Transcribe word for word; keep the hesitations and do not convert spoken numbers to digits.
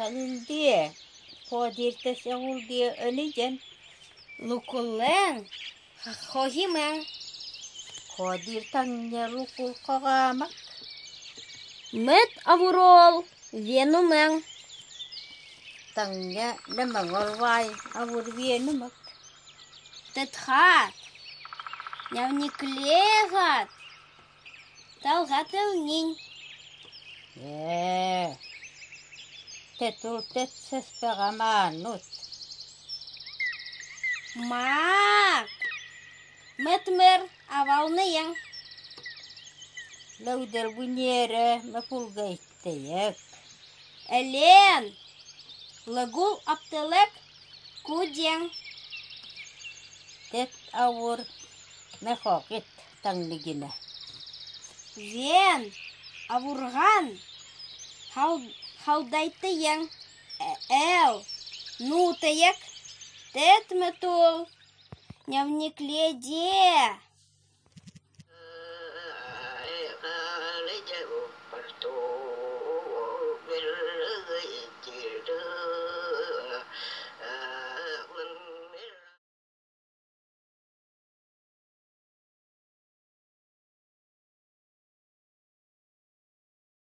Алинде, ходиртас авурде ылыден. Лукулэн хохимэн. Ходир тангне лукул хогамак. Мед авурол венумэн. Тангне неменгол вай авур венумак. Тетхат, нявниклегат талгатыл нинь. Э, тетул тетсэс пегаманут. Мак, мэтмер авалныен. Лэгдер вынере мепулгайтеек. Элен, лэгул аптылэк куден. Тет авур мехокит тангнигинэ. Вен авурган хал-, халдайтыен. Э-, эл нутыек тет метул нявникледе.